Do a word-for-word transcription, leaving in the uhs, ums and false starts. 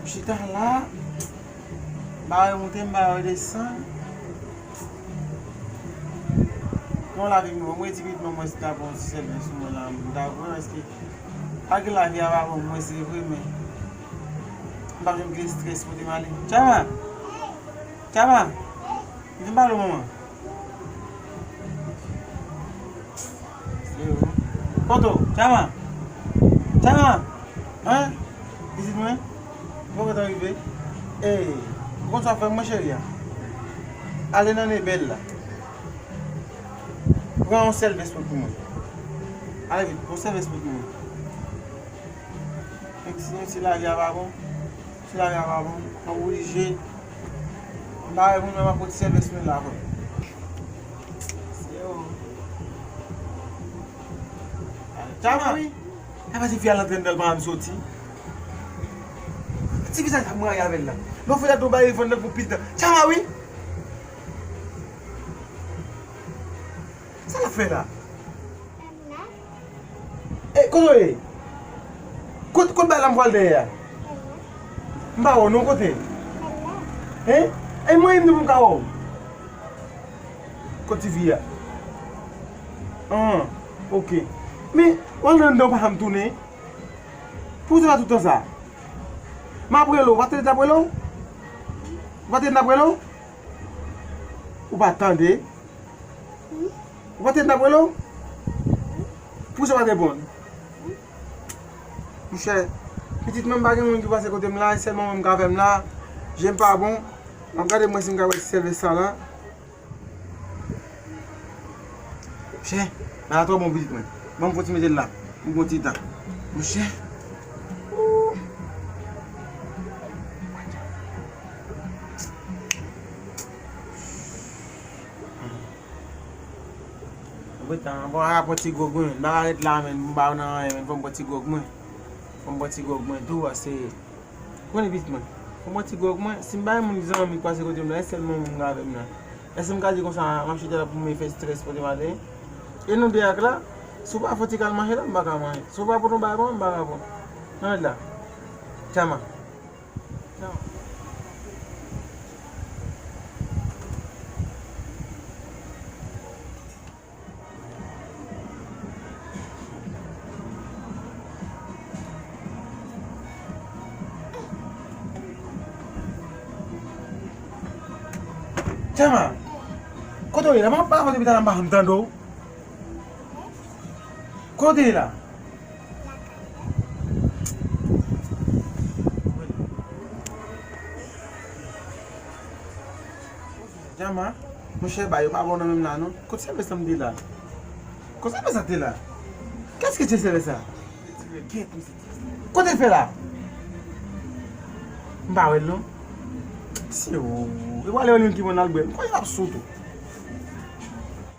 Chita la, ba yo monte, m ba yo desann. Kon lavi m, mwen di pitit mwen, mwen si ta pran yon ti sèvis pou mwen la, m ta pran, paske pa gen lavi a pa bon, mwen se vre, men m pa janm gen estrès kote m ale. Tchama! Tchama! Vin pale w, manman. Kote w? Tchama! Tchama! Hein? Pitit mwen? Ou poko t rive? Ey, ou konn sa w fè mwen, cheri a? Ale nan Nebel la. Pran yon sèl vès pou mwen. Ale vit, pran yon sèl vès pou mwen. Menm si, menm si lavi a pa bon, si lavi a pa bon, m ap oblije. M pa reponn, men m ap pran ti sèvis mwen la, vre. Tchama, wi. Apa ti fi a l antre anndan l pa janm soti. Ti fi sa k ap marye avè l la. Lè w fè dat ou bay vann nan pou pit. Tchama, wi. Sa l ap fè la? E, kote w ye? Kot, kot bay la m pral dèyè a? M pa wè w non, kote? Hein? E mwen menm pou m ka wè w? Kot ti fi a? An, ok. Men, w al nan anndan w pa janm tounen. Pou sa tout tan sa? M ap rele w, w pa tande m ap rele w? W pa tande m ap rele w? Ou pa tande? Ou pa tande m ap rele w? Poukisa w pa t reponn? Monchè, pitit mwen m pa gen moun ki pase kote m la, e sèlman mwen m ka fè m la. Je m pa bon. M ap gade mwen si m ka wè ti sèvis sa la. Monchè, bagay la twò bon pitit mwen. Ban m fon ti mete l la. M pran ti tan. Monchè. Ooh. Mwen pran ti gwòg mwen. M pa ka ret la, men m pa nan anyen, men fò m pran ti gwòg mwen. Fò m pran ti gwòg mwen tou, pase Konnen pitit mwen. Fò m pran ti gwòg mwen. Si m pa gen moun zanmi k pase kote m la, e sèlman moun m gen avè m la. Èske m ka di konsa, m ap chita la pou m fè strès pote m ale? E nou de ak la, si w pa fè ti kal manje la, m pa ka manje. Si w pa pote yon bagay pou mwen, m pa ka pran. Nan ret la. Tchama. Tchama. Tchama, kote w ye la? M ap pale depi talè m pa janm tande w. Kote w ye la? Jama, monchè, ba yo pa bon nan menm la non. Kot sèvis la m te la? Kot sèvis la te la? Kès ki te sèvis la? Kote l fè la? M pa wè l non. Si yo, yo prale wè l youn ki bon al bwè. M kwè l ap sou tou.